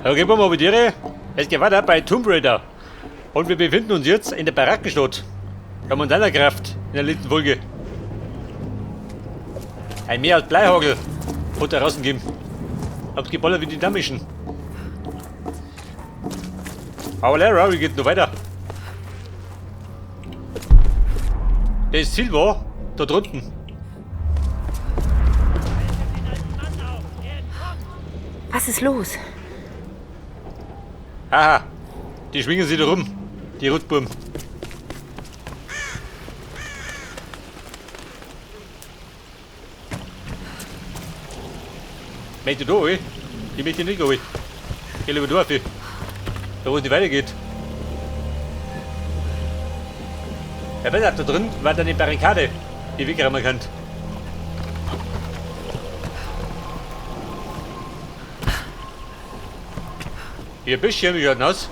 Okay, wir mal die. Es geht weiter bei Tomb Raider. Und wir befinden uns jetzt in der Barackenstadt. Wir haben uns einer Kraft in der letzten Folge. Ein Meer aus Bleihagel hat er rausgegeben. Hab's geballert wie die Damischen. Aber Lara, wie geht noch weiter? Das Ziel war da drunten. Was ist los? Haha, die schwingen sich da rum, die Rotburm. Möchte da rein? Ich möchte nicht rein. Geh lieber da auf. Da wo es nicht weitergeht. Ja, pass auf, da drin war dann eine Barrikade, die wegrammen kann. Hier ein bisschen, wie schaut denn aus?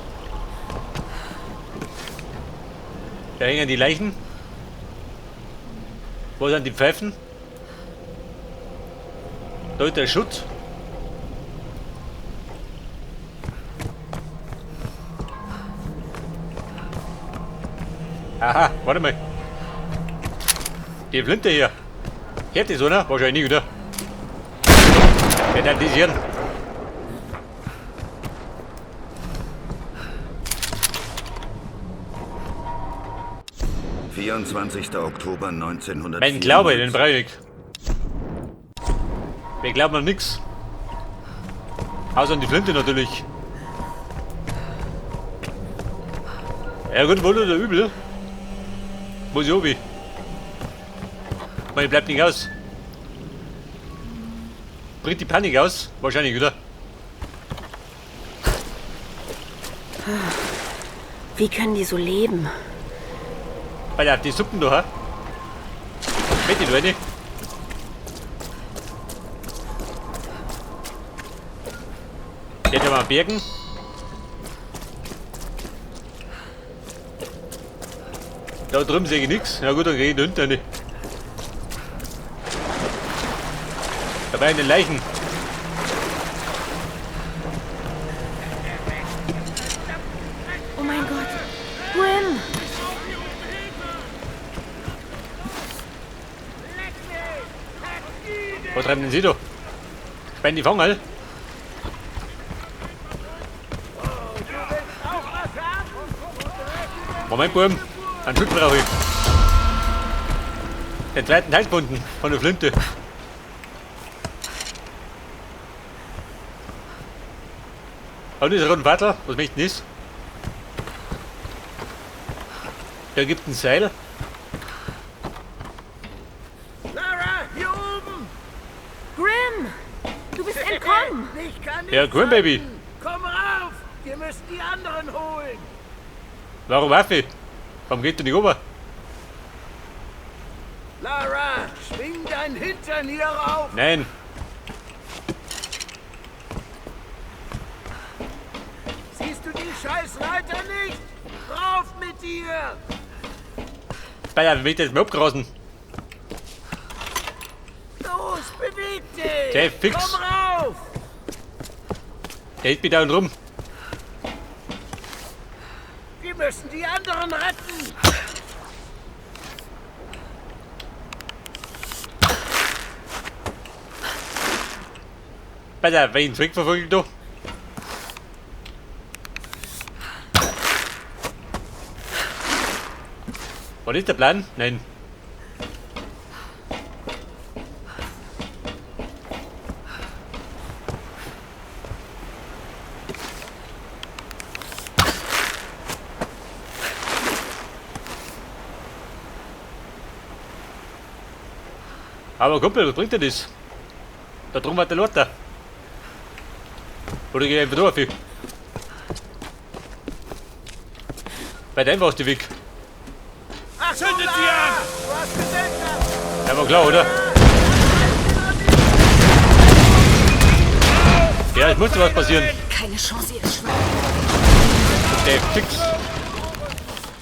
Da hängen die Leichen. Wo sind die Pfeifen? Da ist der Schutt. Aha, warte mal. Die Flinte hier. Hört das einer? Wahrscheinlich nicht, oder? Wer darf das hören? »24. Oktober 1994. Mein Glaube, den brauche ich nicht. Wir glauben an nix. Außer an die Flinte natürlich. Ja gut, wohl oder übel. Muss ich oben. Man bleibt nicht aus. Bringt die Panik aus? Wahrscheinlich, oder? Wie können die so leben? Alter, die Suppen da, hä? Mit die Leute. Jetzt haben wir Bergen. Da drüben sehe ich nichts. Na gut, dann gehe ich da hinten rein. Dabei in den Leichen. Oh mein Gott. Grim! Was treiben denn Sie da? Speien die Fangel? Moment, Burm. Einen Schutt brauche ich. Den zweiten Teil gefunden von der Flinte. Und ist ein Wattel. Was möchte denn das? Da gibt ein Seil. Lara, hier oben! Grim! Du bist entkommen! Ich kann nicht Ja, Grim, Baby. warten. Komm rauf! Wir müssen die anderen holen! Warum Waffe? Warum geht der nicht rüber? Lara, schwing dein Hintern hier rauf! Nein. Siehst du die Scheißreiter nicht? Rauf mit dir! Bayer, wie wird jetzt mal abgerasen? Los, beweg dich! Der fix. Komm rauf! Der hält mich da unten rum. Wir müssen die anderen retten! Bayer, welchen Trick verfolge ich da? War das der Plan? Nein. Aber Kumpel, was bringt dir das? Da drum war der Lothar. Oder geh ich einfach da auf? Bei dem war's die Weg. Zündet sie an! Du hast Gesellschaft! Ja, war klar, oder? Ja, es musste was passieren. Keine Chance, ihr Schwein. Der fix.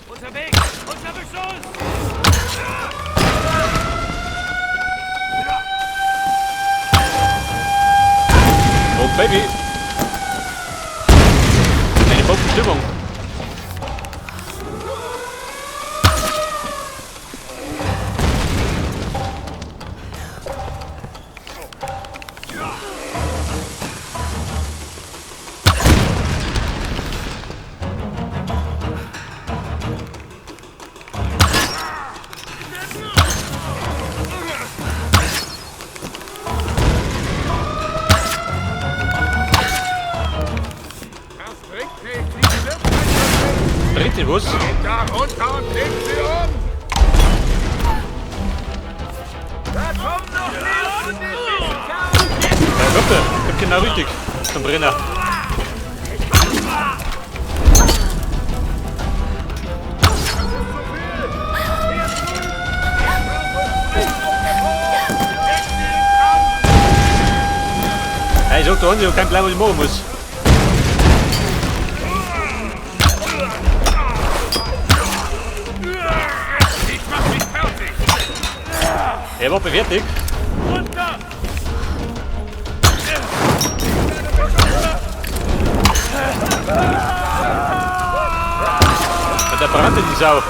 Unterwegs! Unter Beschuss! Oh, Baby. Stimmung. Das bringt nichts. Sie stirbt einfach nicht. Bringt was? Geht da runter und legt sie um. Da kommen noch mehr von den Mistkerlen. Ja, kommt er. Kommt genau richtig. Zum Brenner. Ja, ich sag da, ich hab keinen Plan, was ich machen muss. Ich mach mich fertig. Er war fertig. Runter! Und da brannte die Sau.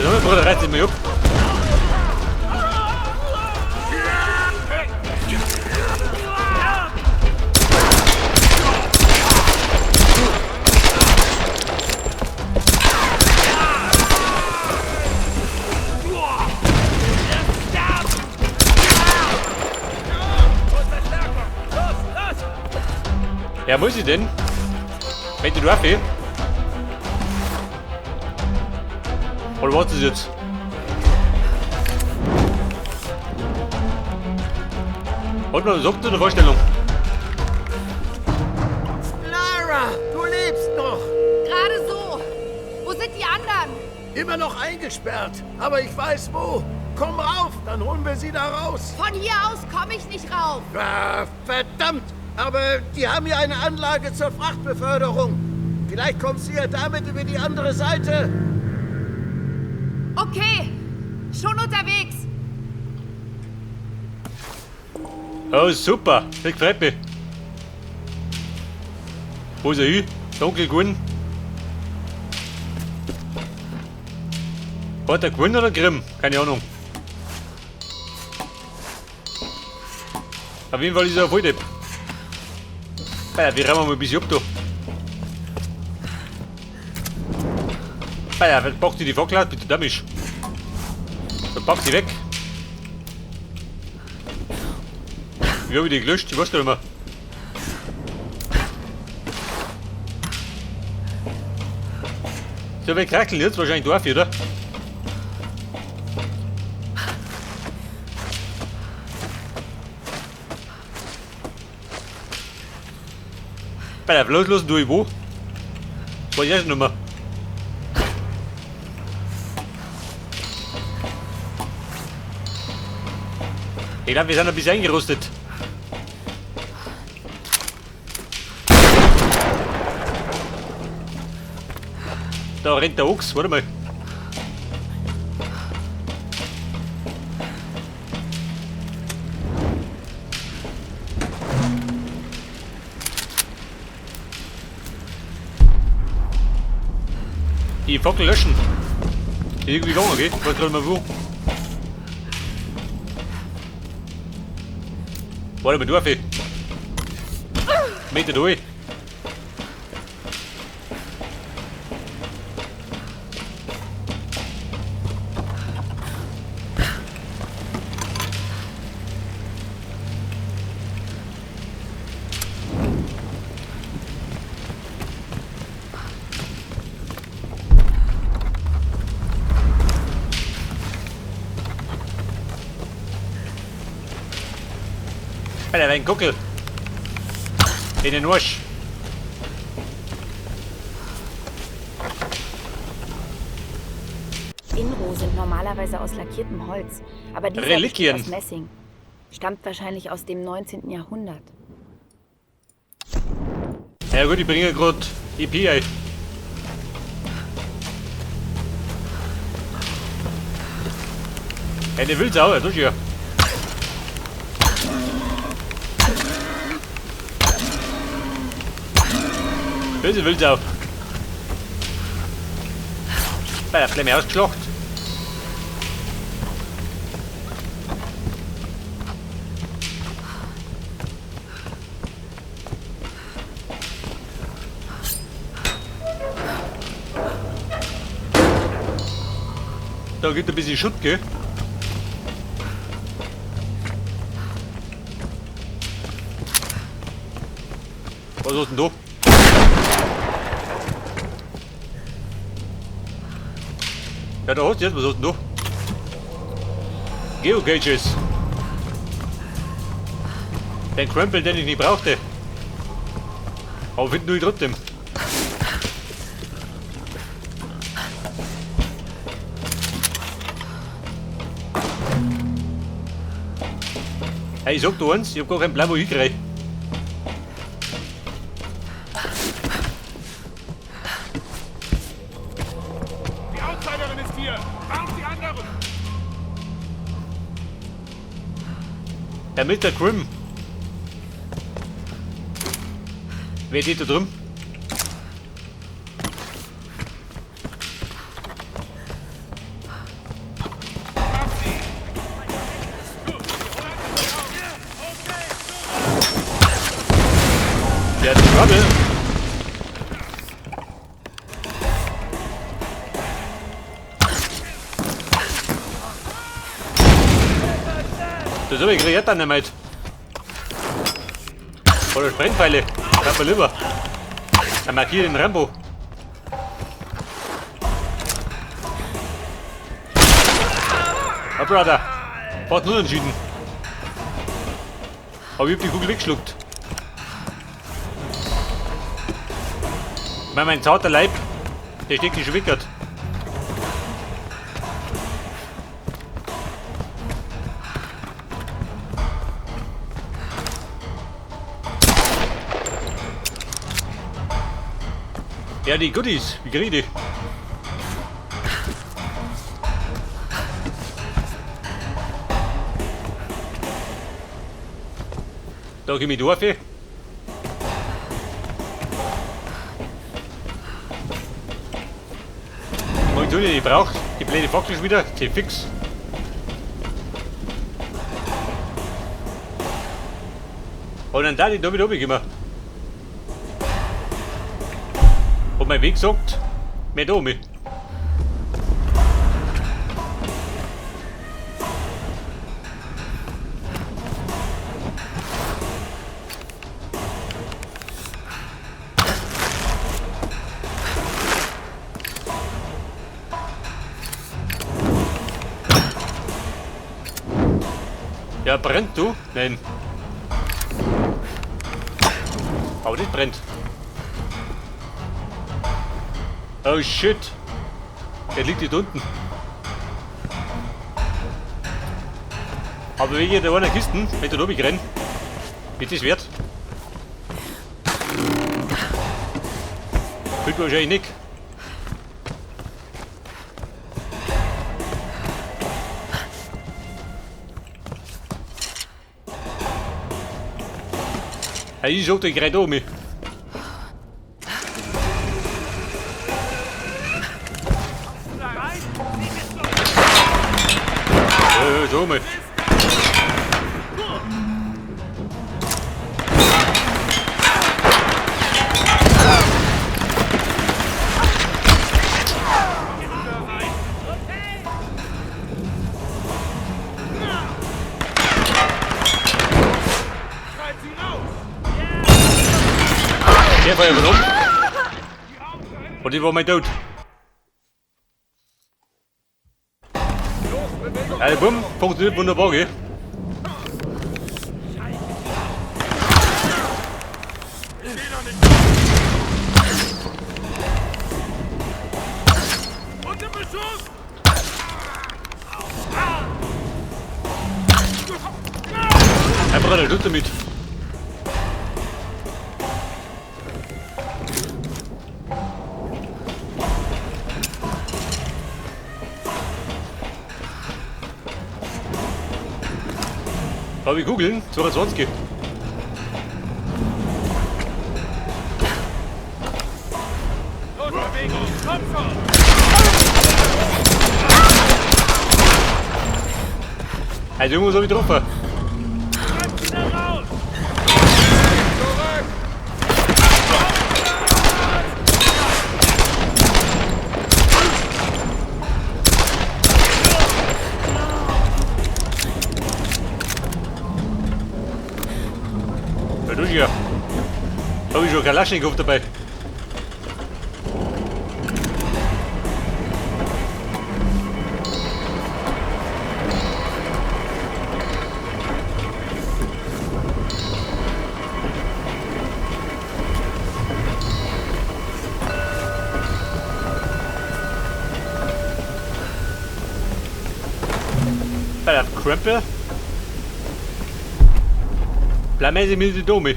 Der Bruder reißt sich mal ab. Ja, wo ist sie denn? Welche du Waffe? Oder was ist jetzt? Hat man sagt eine Vorstellung? Lara, du lebst noch. Gerade so. Wo sind die anderen? Immer noch eingesperrt, aber ich weiß wo. Komm rauf, dann holen wir sie da raus. Von hier aus komme ich nicht rauf. Ah, verdammt! Aber die haben ja eine Anlage zur Frachtbeförderung. Vielleicht kommst du ja damit über die andere Seite. Okay, schon unterwegs. Oh, super. Das gefällt mir. Wo ist er hin? Dunkel geworden. Hat er gewonnen oder Grimm? Keine Ahnung. Auf jeden Fall ist er ein Volldepp. Ja, wir räumen mal ein bisschen ab da. Ja, packt die die Fackel aus, bitte dämlich. So, pack sie weg. Wie hab ich die gelöscht? Ich weiß gar nicht mehr. So, wir krackeln jetzt wahrscheinlich Dorf, oder? Bei der loslassen tue ich wo? Weiß ich erst nicht mehr. Ich glaube, wir sind ein bisschen eingerostet. Da rennt der Ochs, warte mal. Die Fackel löschen. Ist irgendwie gegangen, gell? Ich weiß gerade mal wo. Warte mal, Dorfi. Meter durch. Alter, dein Guckel. In den Arsch. Inro sind normalerweise aus lackiertem Holz, aber dieser Reliquien. besteht aus Messing. Stammt wahrscheinlich aus dem 19. Jahrhundert. Ja gut, ich bringe gerade EP ein. Eine Wildsau, das ist ja. Böse Wildsau. Bei der Flamme ausgeschlacht. Da gibt ein bisschen Schutt, gell? Was ist denn da? Ja, da hast du jetzt, was hast du denn da? Geocaches. Den Krempel, den ich nicht brauchte. Aber finden nur ich trotzdem. Hey, ich sag dir eins, ich hab gar keinen Plan, wo ich hinkrieg. Die Outsiderin ist hier! Warnt die anderen! Der Mr. Grimm. Wer steht da drin? Der Trouble. Das hab ich gekriegt dann damit. Oder Sprengpfeile. Bleib mal lieber. Dann markiere den Rambo. Oh, Brother. Fast nur entschieden. Aber ich hab die Kugel weggeschluckt. Ich meine, mein zarter Leib, der steckt sich schon weg. Ja, die Goodies, wie krieg ich die? Da geh ich durch. Munition, die ich brauche, die blöde Fackel schon wieder, die fix. Und dann da die da wieder runtergekommen. Und mein Weg gesagt, mehr da mit. Ja, brennt du? Nein. Aber das brennt. Oh shit. Der liegt hier unten. Aber wegen der einen Kisten, wenn ich da oben renn, wird das wert? Wird wahrscheinlich nicht. Ja, ich sag dir, ich renn da um. So mal. Der war ja rum. Und die war mein Tod. Ja, der Bumm funktioniert wunderbar, gell? Unter Beschuss! Einfach eine Lütte mit. Hab ich Kugeln? 22. Also irgendwas hab ich getroffen. Treibt sie da raus! Zurück! Ja, du hier. Hab ich schon Kalaschnikow dabei. Bei der Krempel. Bleib mir die Dome.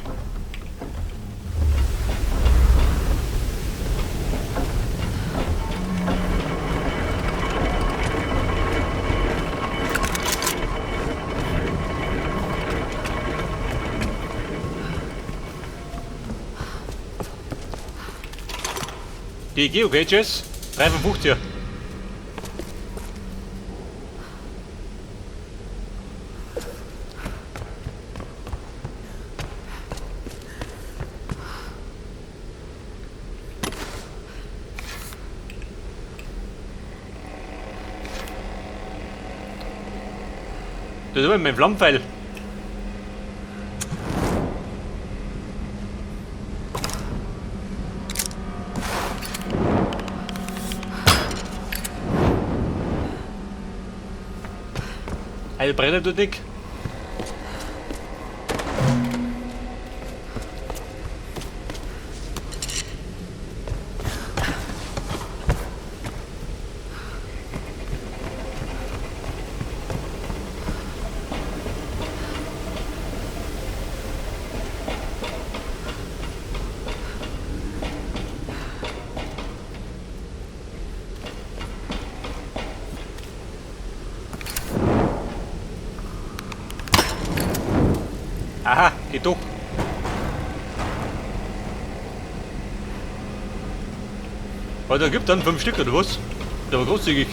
Die Geocaches 3,50. Das ist aber mein Flammenpfeil. Also brennt tut dick. Aha, geht doch. Aber da gibt dann 5 Stück oder was? Der war großzügig.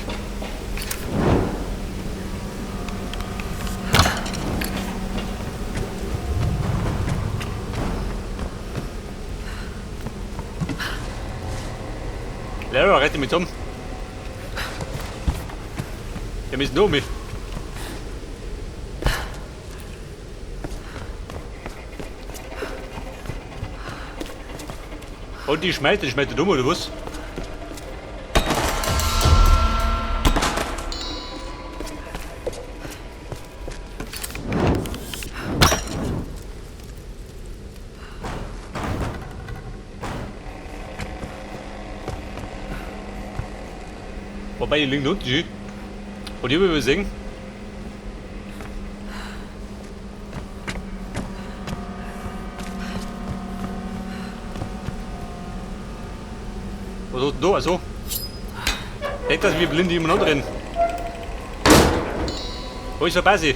Lara, rette mich um. Wir müssen um mich. Und die schmeißt dumm oder was? Wobei, die liegen unten, Und hier übersehen. Was ist denn da? Also. Nicht, dass wir blind immer noch drin. Wo ist der Basi?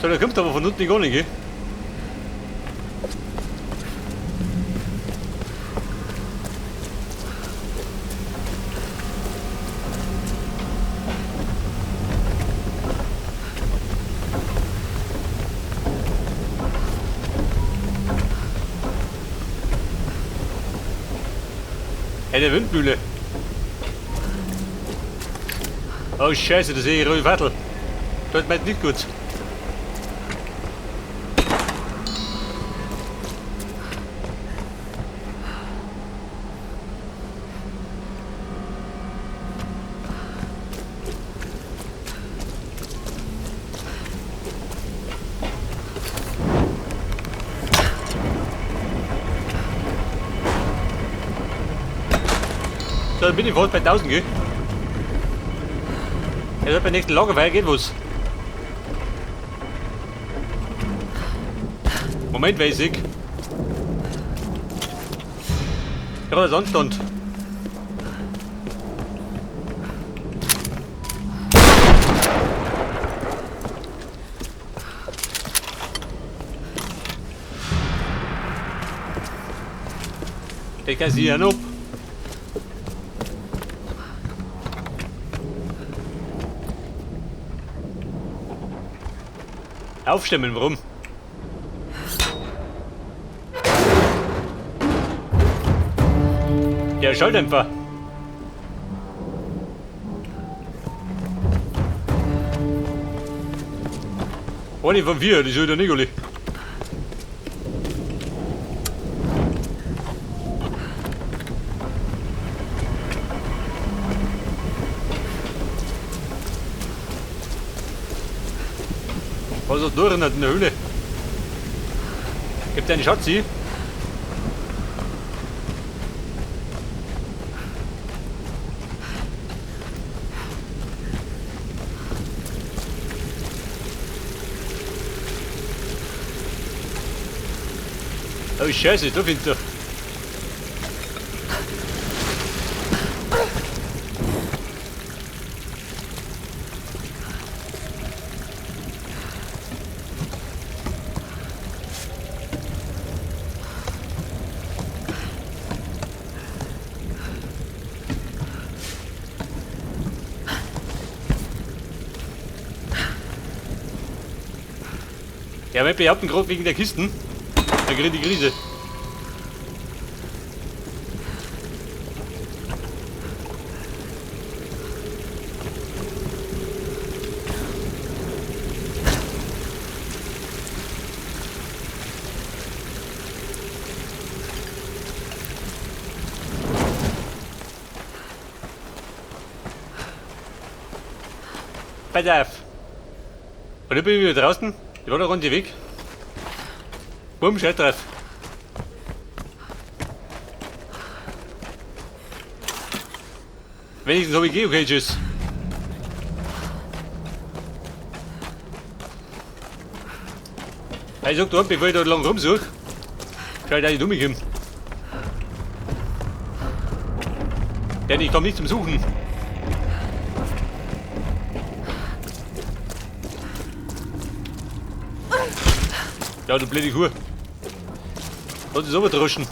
So, der kommt aber von unten gar nicht, gell? Eine Windmühle. Oh Scheiße, das sehe ich rote Vettel. Das meint nicht gut. So, dann bin ich fast bei 1000, gell? Ja, beim nächsten Lagerfeuer geht was. Moment, weiß ich. Ja, das Anstand. Kassieren ab. Aufstimmen, warum? Der Schalldämpfer. Eine von vier, die soll der Nicoli. Was ist durch in der Höhle? Gibt einen Schatzi? Oh Scheiße, da findest du. Ja, wir behaupten gerade wegen der Kisten. Da kriegen die Krise. Pass auf. Und ich bin wieder draußen. Ich war noch rund Weg. Bumm, scheiß drauf. Wenigstens habe ich Geocaches. Ich sag dir, bevor ich da lang rumsuche, schau ich, dass ich dumm komme. Denn ich komme nicht zum Suchen. Ja, du blöde Kuh. Lass uns droschen.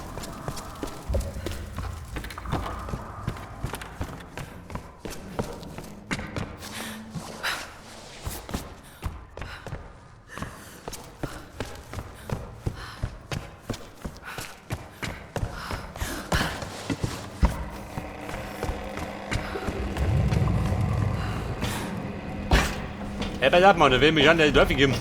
Hey, pass auf, Mann, da will ich mich an der Dorf geben.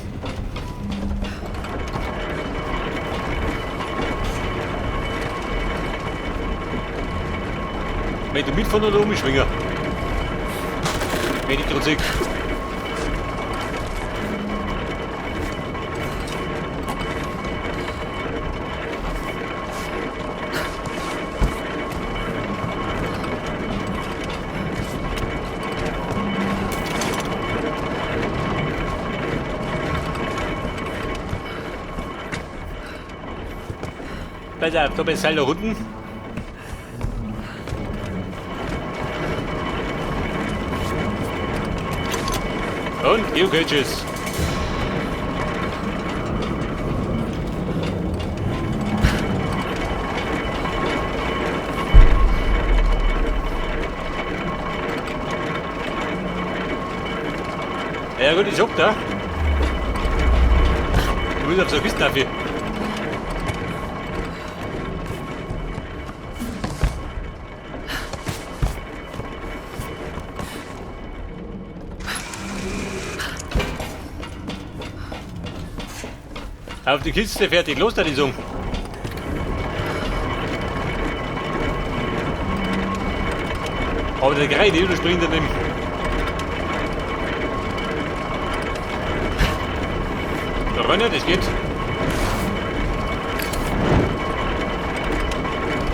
Wenn du mitfahren oder umschwingen? Wenn ich gerade sehe. Pass auf, da bist du nach unten. Und Geocaches. Ja gut, ich hab da. Du musst auf so Kisten dafür. Auf die Kiste, fertig, los da die Song. Aber der Greide, du springt daneben. Da rein, das geht.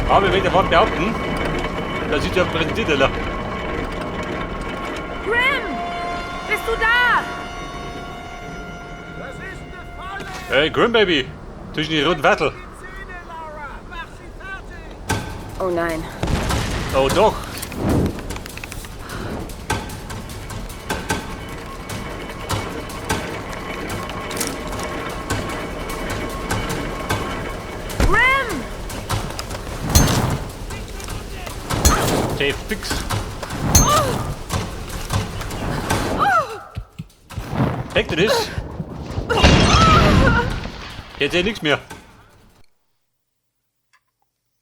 Aber ich möchte fort behaupten, da sieht ja präsentiert, Alter. Grim! Bist du da? Hey, Grim Baby! Zwischen die roten Wattel. Oh nein. Oh doch! Grim! Safe fix. Merkt ihr das? Jetzt sehe ich nichts mehr.